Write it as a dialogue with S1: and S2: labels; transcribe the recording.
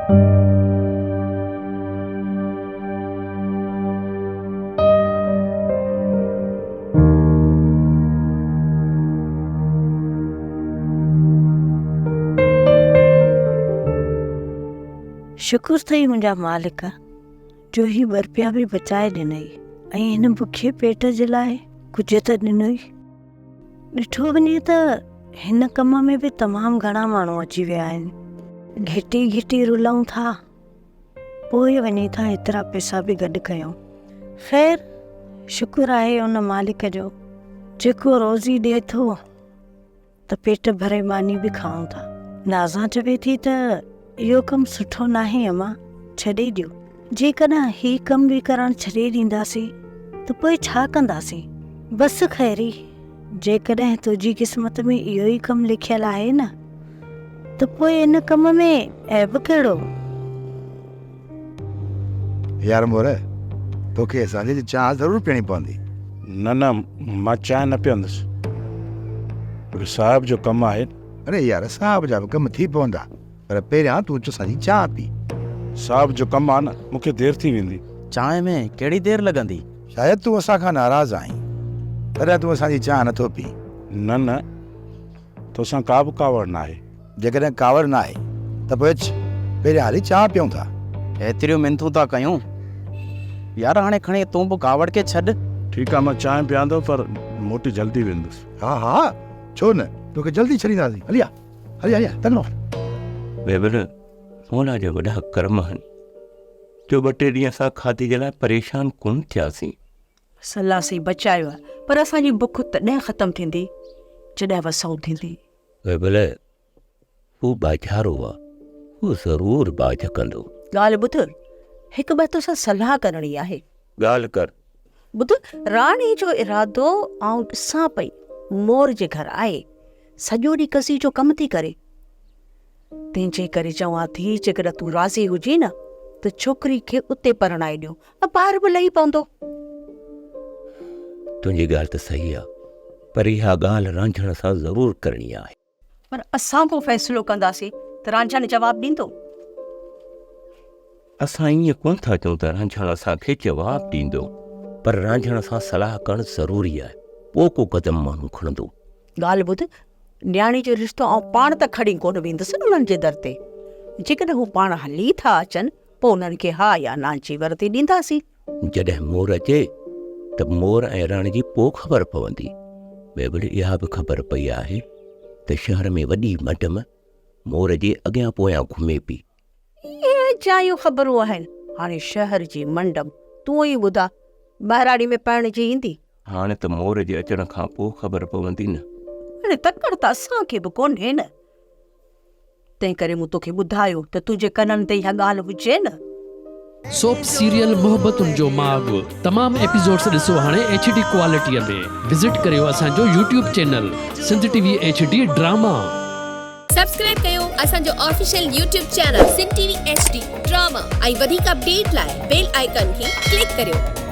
S1: شڪر اٿئي منهنجا مالڪ جو هي ٻه رپيا به بچائي ڏنئي ۽ هن بکي پيٽ جي لاء ڪجهه ته ڏنئي. ڏٺو وڃي ته هن ڪم ۾ به تمام گهڻا ماڻهو اچي ويا آهن. گهٽي گهٽي رلون ٿا، پوء وڃي ٿا ايترا پئسا به گڏ ڪيون. خير شڪر آهي ان مالڪ جو جيڪو روزي ڏئي ٿو. ته پيٽ ڀري ماني به کائون ٿا. نازان چوي ٿي ته اهو ڪم سٺو ناهي امان، ڇڏي ڏيو. جيڪڏهن هي ڪم به ڪرڻ ڇڏي ڏينداسين ته پوء ڇا ڪنداسين؟ بس خيري، جيڪڏهن تنهنجي قسمت ۾ اهو ئي ڪم لکيل آهي نه ته پوء ان ڪم ۾ عيب ڪهڙو؟
S2: يار مور، توکي اسان جي چانهه ضرور پيئڻي پوندي.
S3: نه نه، مان چانهه نه پيئندس. توکي صاحب جو ڪم آهي.
S2: اڙي يار، صاحب جا به ڪم ٿي پوندا، پر پهريان تون اچ اسان جي چانهه پي.
S3: صاحب جو ڪم آ نه، مون کي دير ٿي ويندي.
S4: چانهه ۾ ڪهڙي دير لڳندي؟
S2: شايد تون اسان کان ناراض آهين، تڏهن تون اسان جي چانهه نٿو پين.
S3: نه نه، توسان ڪا به ڪاوڙ ناهي.
S2: جيڪڏهن ڪاوڙ ناهي ته پوء اچ پهريان هلي چانهه پيئون ٿا.
S4: ايتريون منٿون ٿا ڪيون. يار هاڻي کڻي تون به ڪاوڙ کي ڇڏ.
S3: ٺيڪ آ مان چانهه پيان ٿو پر موٽي جلدي ويندس.
S2: ها ها ڇو نه توکي جلدي ڇڏينداسين هلي آ هلي آ هلي آ تڪڙو.
S5: بيبل مولا جا وڏا ڪرم آهن جو ٻه ٽي ڏينهن اسان کاڌي جي لاء پريشان ڪونه ٿياسين.
S6: صلاح سائين بچايو پر اسان جي بک تڏهن ختم ٿيندي جڏهن وسئون ٿيندي.
S5: بيبل، هو ٻاجهارو آ، هو ضرور ٻاجهه ڪندو.
S6: ڳالهه ٻڌ، هڪ ٻه توسان صلاح ڪرڻي آهي.
S5: ڳالهه ڪر.
S6: ٻڌ، راڻي جو ارادو آئون ڏسان پئي، مور جي گهر آهي، سڄو ڏينهن قضي جو ڪم ٿي ڪري. تنهن جي ڪري چوان ٿي، جيڪڏهن تون راضي هجين نه ته ڇوڪري کي اتي پرڻائي ڏيون ۽ ٻار به لهي پوندو.
S5: تنهنجي ڳالهه ته صحيح آ، پر اها ڳالهه رانجهڻ سان ضرور ڪرڻي آهي.
S6: پر اسان ڪو فيصلو ڪنداسين ته رانجهڻ جواب ڏيندو.
S5: اسان ائين ڪونه ٿا چئون ته رانجهڻ اسان کي جواب ڏيندو، پر رانجهڻ سان صلاح ڪرڻ ضروري آهي، پوء ڪو قدم ماڻهو کڻندو.
S6: ڳالهه ٻڌ، نياڻي جو رشتو آئون پاڻ ته کڻي ڪونه ويندس نه انهن جي در تي. جيڪڏهن هو پاڻ هلي ٿا اچن، پوء انهن کي ها يا نه جي ورتي ڏينداسين.
S5: جڏهن مور اچي ته مور ۽ رڻ جي پوء خبر پوندي. بيبل اها به خبر پئي آهي ته شهر ۾ وڏي مڊم مور جي اڳيان پويان گهمي پئي.
S6: اهي اجايون خبرون آهن. هاڻي شهر جي منڊم تون ئي ٻڌاء ٻهراڙي ۾ پرڻجي ايندي؟
S5: هاڻي ته مور جي اچڻ کان پوء خبر پوندي نه.
S6: هاڻي تڪڙ ته اسان کي به ڪونهي نه. تنهن ڪري مون توکي ٻڌايو ته تنهنجي ڪنن تي اها ڳالهه هجي نه.
S7: سوپ سيريل محبتن جو ماڳ تمام ايپيسوڊس ڏسو هاڻي ايڇ ڊي ڪوالٽي ۾ وزٽ ڪريو اسان جو YouTube channel Sindh T V H D drama.
S8: Subscribe ڪيو اسان جو official YouTube channel Sindh T V H D drama ۽ وڌيڪ اپڊيٽ لاء بيل آئيڪان کي ڪلڪ ڪريو.